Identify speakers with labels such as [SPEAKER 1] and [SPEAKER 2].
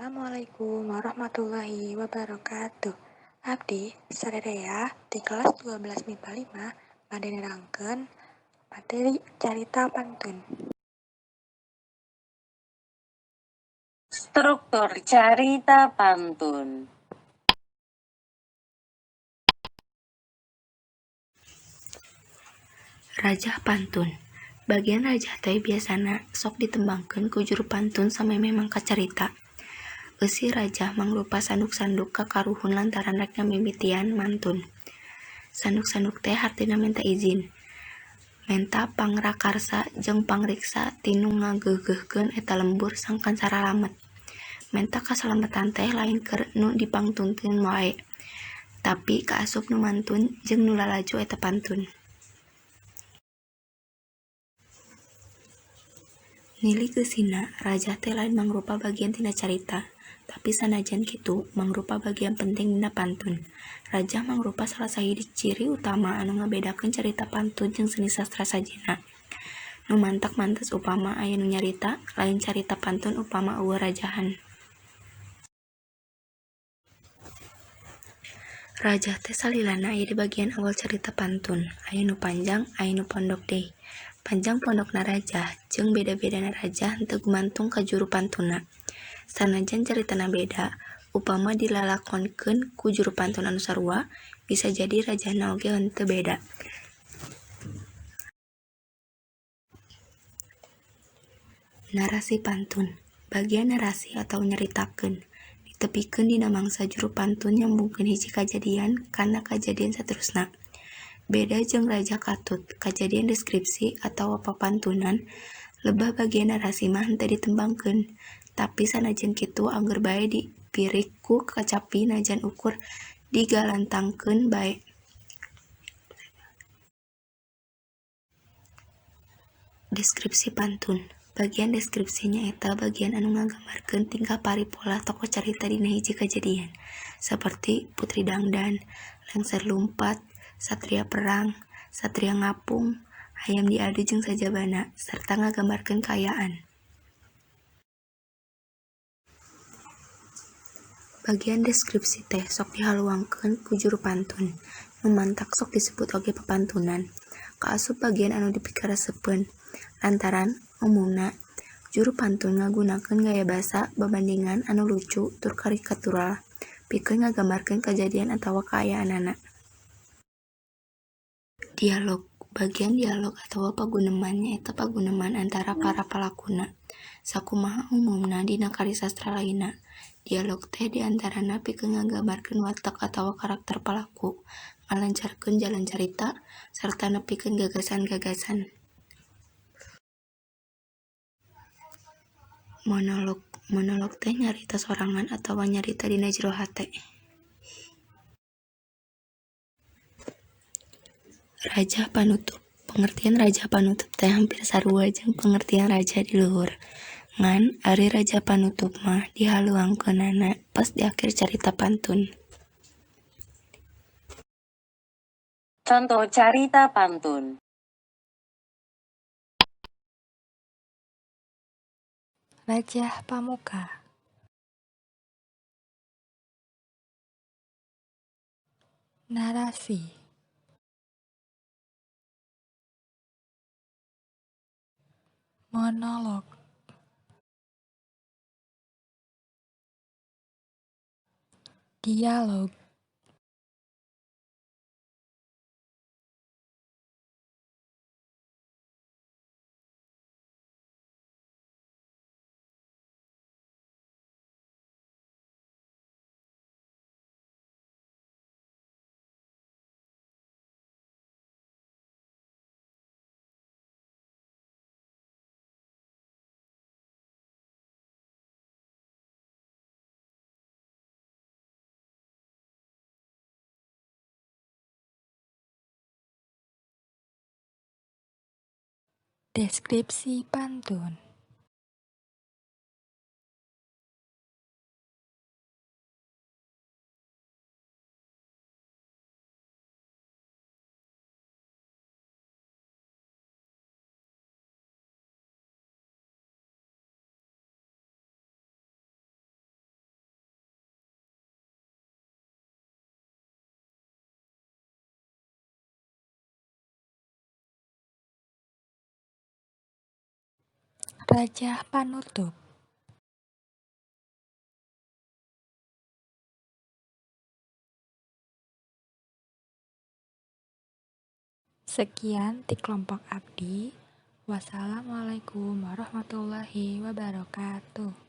[SPEAKER 1] Assalamualaikum warahmatullahi wabarakatuh. Abdi sarerea di kelas 12 MIPA 5 bade nerangkeun materi carita pantun.
[SPEAKER 2] Struktur carita pantun.
[SPEAKER 3] Rajah Pantun. Bagian rajah teh biasana sok ditembangkeun ku juru pantun samemeh mangkat carita. Eusi rajah mangrupa sanduk-sanduk kakaruhun lantaran rek ngamimitian mantun. Sanduk-sanduk teh hartina menta izin, menta pangrakarsa jeung pangriksa ti nu ngageugeuhkeun eta lembur sangkan saralamet. Menta kasalametan teh lain keur nu dipangtunkeun wae, tapi kaasup nu mantun jeung nu lalajo eta pantun. Nilik eusina, rajah teh lain mangrupa bagian tina carita, tapi sanajan kitu mangrupa bagian penting dina pantun. Rajah mangrupa salah sahiji ciri utama anu ngabedakeun carita pantun jeung seni sastra sejenna. Nu mantak mantes upama aya nu nyarita, lain carita pantun upama euweuh rajahan. Rajah teh salilana aya di bagian awal carita pantun, aya nu panjang, aya nu pondok deui. Panjang pondokna rajah jeung beda-bedana rajah henteu gumantung ka juru pantunna. Sanajan caritana beda, upama dilalakonkeun ku juru pantun anu sarua, bisa jadi rajahna oge henteu beda. Narasi pantun. Bagian narasi atawa nyaritakeun, ditepikeun dina mangsa juru pantun nyambungkeun hiji kajadian kana kajadian saterusna. Beda jeung rajah katut, kajadian deskripsi atawa papantunan, lebah bagian narasi mah henteu ditembangkeun, tapi sanajan kitu angger bae dipirik ku kacapi najan ukur digalantangkeun bae. Deskripsi pantun. Bagian deskripsi nyaeta bagian anu ngagambarkeun tingkah paripolah tokoh carita dina hiji kajadian, saperti putri dangdan, lengser lumpat, satria perang, satria ngapung, hayam diadu jeung sajabana, sarta ngagambarkeun kaayaan. Bagian deskripsi teh sok dihaluangkeun ku juru pantun, nu mantak sok disebut oge papantunan. Kaasup bagian anu dipikaresepeun, lantaran umumna juru pantun ngagunakeun gaya basa babandingan anu lucu tur karikatural pikeun ngagambarkeun kajadian atawa kaayaanana. Dialog. Bagian dialog atawa paguneman nyaeta paguneman antara para palakuna. Sakumaha umumna dina karya sastra lainna, dialog teh diantarana pikeun ngagambarkeun watek atawa karakter palaku, ngalancarkeun jalan carita, sarta nepikeun gagasan-gagasan. Monolog. Monolog teh nyarita sorangan atawa nyarita dina jero hate. Rajah panutup. Pengertian rajah panutup teh hampir sarua jeung pengertian rajah di luhur. Ngan ari rajah panutup mah dihaluangkeunana pas di akhir carita pantun.
[SPEAKER 2] Contoh carita pantun.
[SPEAKER 1] Rajah pamuka. Narasi. Monolog. Dialog. Deskripsi pantun. Rajah panutup. Sekian ti kelompok abdi. Wassalamualaikum warahmatullahi wabarakatuh.